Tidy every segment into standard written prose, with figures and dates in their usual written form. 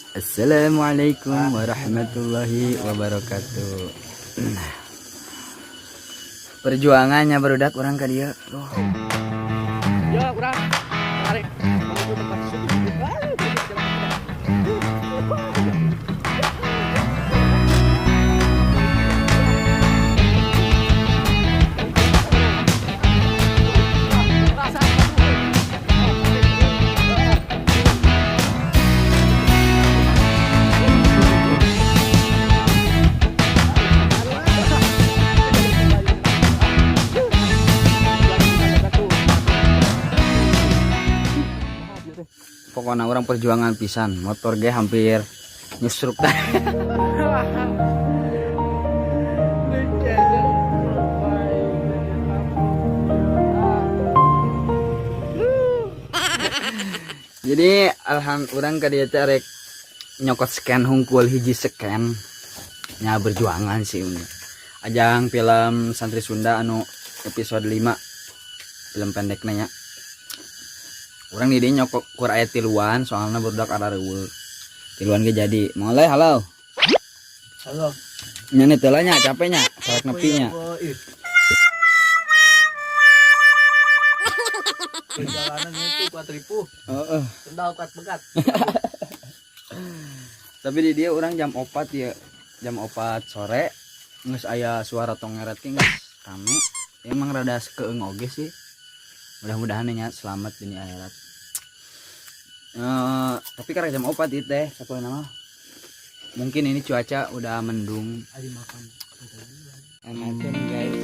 Assalamualaikum warahmatullahi wabarakatuh. Perjuangannya, barudak, urang ka dieu. Oh. Ya, kurang. Tarik. Menuju tempat syuting. Pokoknya urang perjuangan pisan, motor ge hampir nyusruk. Jadi alham urang ka dieu teh rek nyokot scene hungkul, hiji scene nya. Berjuangan sih ini ajang film Santri Sunda anu episode 5, film pendeknya nya. Urang di dieu nyokot kur aya tiluan, soalnya barudak arareuweung. Tiluan ge jadi mulai. Halo. Halo. Nya teh nya capeknya karek nepi nya. Oh, ih. Perjalanan itu kuat ripuh, Heeh. sendal kuat begat. Tapi di dieu urang jam 4 ya, jam 4 sore geus aya suara tongeret ge geus rame. Emang rada keung oge sih. Mudah-mudahan nya selamat dunia akhirat. Eh, tapi karena jam 4 itu teh sapoe nama mungkin ini cuaca udah mendung. Adi makan. Enakan, guys.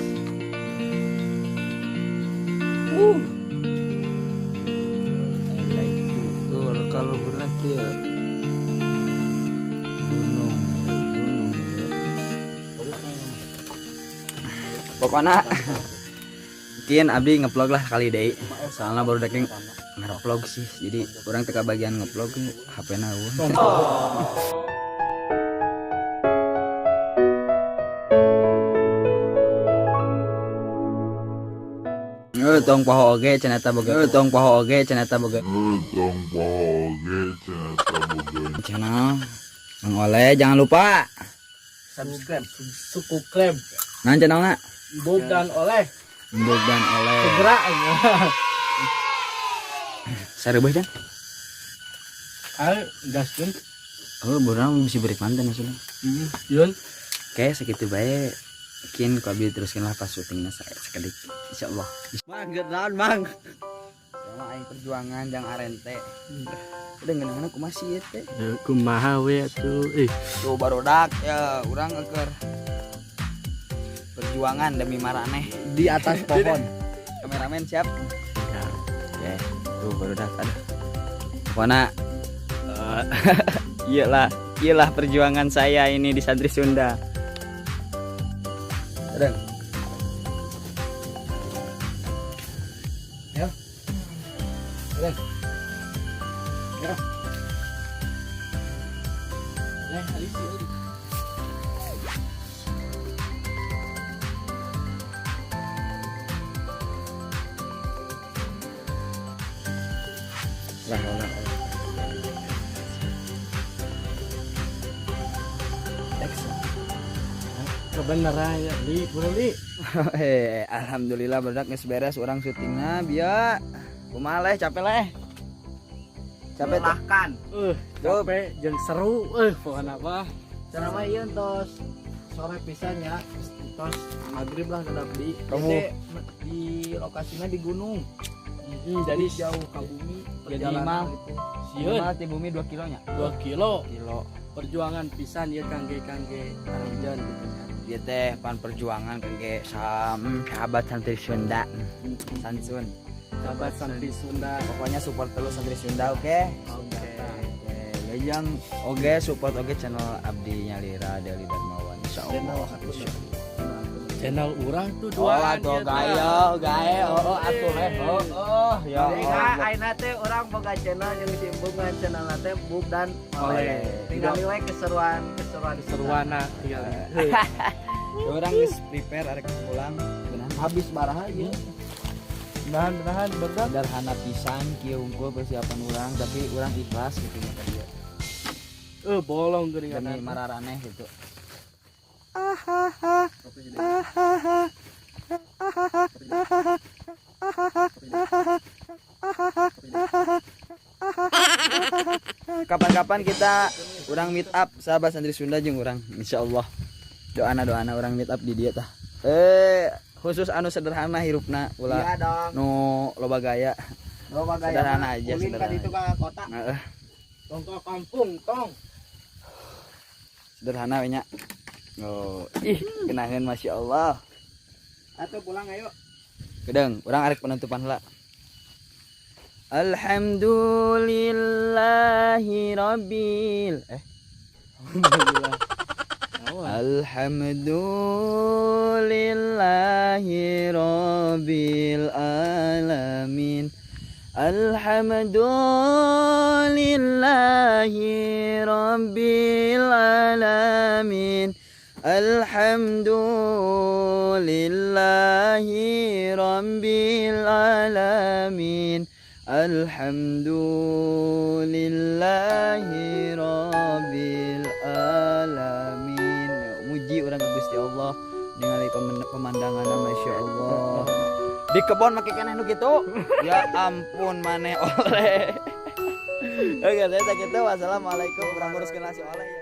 I like you. Tuh, kalau nanti ya Gunung gunung ya. Pokoknya mungkin abdi ngevlog lah kali deh, soalnya baru daging ngevlog sih. Jadi urang teka bagian ngevlog, HP na euweuh. Eh, tong poho oge cenah eta boga. Eh, tong poho oge cenah eta boga. Tong poho oge cenah eta boga. Channel Mang Oleh, jangan lupa Subscribe, suku klaim. Nah, channelna Bob dan Oleh. Bob dan Oleh. Segera. Sareubeut kan? Ayo, gaskeun. Oh, urang bisa beri mantan ya sudah. Yun. Oke, segitu baik. Mungkin ku abdi teruskan lah pas syutingnya sekedik. Insyaallah. Mang, naon, Mang? Sama aing perjuangan jang arente. Udah ngeunah kumaha sih teh? Ya, kumaha we atuh. Eh, Tuh barudak ya, urang keur perjuangan demi maraneh di atas pohon. Kameramen siap? Ya. Oke, tuh barudak ada. Pokoknya iyalah, iyalah perjuangan saya ini di Santri Sunda. Udah. Ya. Udah. Ya. Eh, Alisi. Lah, lah, lah. Action. Kebenaran ya, li, bro, li. Eh, alhamdulillah barudak geus beres urang syutingna bieu. Kumaha, Leh, capek, Leh? Capek tuh? Melelahkan. Capek jeung seru pokokna apa. Cenah mah ieu tos sore pisan ya, tos maghrib lah kedap di. Kamu- Jadi, di lokasinya di gunung. Jadi jauh ke bumi Jadi perjalanan mah gitu. sieun. Mah ti bumi 2 kilo nya. 2 kilo. Kilo. Perjuangan pisan ya kangge kangge Karangjan gitu ya. Ieu teh pan perjuangan kangge sahabat Santri Sunda. Sansun. Sahabat Santri Sunda. Pokoknya support terus Santri Sunda, oke? Oke. Oke, ya yang oke support oke channel Abdi Nyalira Deli Darmawan insyaallah. Insyaallah. Channel urang tuh Oh, dua. atuh gaya, gaya, oh, atuh leh, oh, oh, ya Jadi Allah. ayeuna teh urang boga channel jeung disimbungan channel teh Bub dan Oleh. Oleh. Tinggal we keseruan keseruan. Keseruan tinggal. Urang geus prepare arek pulang. Benar. Habis baraha ieu. Nahan nahan berdak. Sederhana pisan kieu unggul persiapan urang, tapi urang ikhlas gitu nya ka dieu. Eh, bolong geuningan. Demi mararaneh gitu. Kapan-kapan kita urang meet up, sahabat santri Sunda jeung urang, insyaallah. Doana doana urang meet up di dieu tah. Eh, khusus anu sederhana hirupna, ulah Iya dong. nu loba gaya. Loba gaya. Sederhana aja, Ulin ka sederhana. ditu ka kota. Heeh, Tong ke kampung, tong. Sederhana we nya. Oh, ih, kenaheun, Masya Allah. Atau pulang ayo. Gedeng, urang arek penutupan heula. Alhamdulillahi rabbil eh Alhamdulillahi rabbil alamin. Alhamdulillahi rabbil alamin. Alhamdulillahi rabbil alamin. Alhamdulillahi rabbil alamin. Muji urang ka Gusti Allah, ningali pemandangan, Masya Allah. Di kebon make keneh nu kitu. Ya ampun, maneh oleh. Oke, saya kitu. Wassalamualaikum. Urang nguruskeun nasi oleh ya.